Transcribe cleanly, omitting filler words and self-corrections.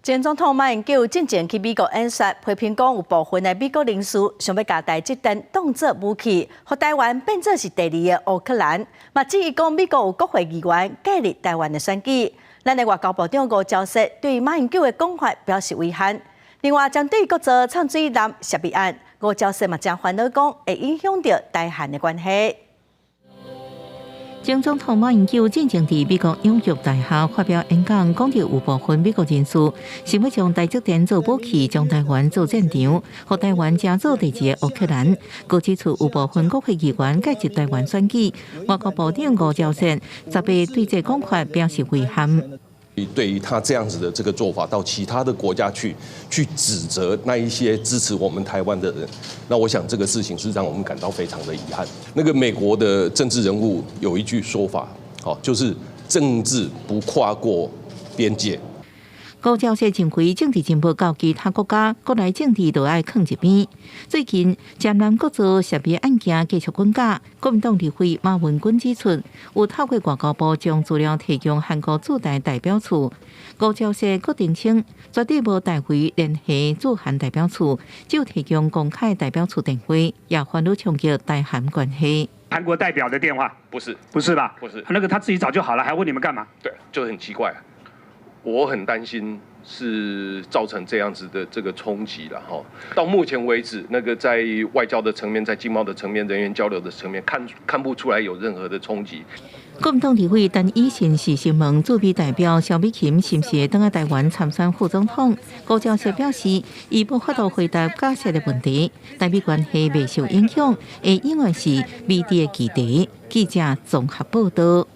前總統馬英九進前去美國演說，批評講有部分的美國人士想欲共台積電當做武器，予台灣變做是第二个烏克蘭。嘛質疑講美國有國會議員介入台灣的選舉。咱的外交部長吳釗燮對馬英九的講法表示遺憾。另外，針對國造摻水艦涉密案，吳釗燮嘛誠煩惱講會影響著台韓的關係。前總統馬英九進前佇美國紐約大學發表演講，講著有部分美國人士想欲將台積電做武器，將台灣做戰場，予台灣成做第二个烏克蘭。閣指出有部分國會議員介入台灣選舉，外交部長吳釗燮十八對這講法表示遺憾。對於他這樣子的這個做法，到其他的國家去指責那一些支持我們台灣的人，那我想這個事情是讓我們感到非常的遺憾。那個美國的政治人物有一句說法，好，就是政治不跨過邊界。吳釗燮認為政治進步到其他國家，國內政治都愛囥一邊。最近，江南國造涉密案件繼續滾價，國民黨立委馬文君指出，有透過外交部將資料提供韓國駐台代表處。吳釗燮閣澄清，絕對無代為聯繫駐韓代表處，只有提供公開代表處電話，也煩惱衝擊台韓關係。韓國代表的電話？不是，不是吧？不是，那個他自己找就好了，還問你們幹嘛？對，就很奇怪。我很擔心是造成這樣子的這個衝擊了哈。到目前為止，那個在外交的層面、在經貿的層面、人員交流的層面，看不出來有任何的衝擊。國民黨立委陳以信是詢問駐美代表蕭美琴是毋是會轉來台灣參選副總統，吳釗燮表示，伊無法度回答假設的問題，台美關係袂受影響，會永遠是未知的議題。記者綜合報道。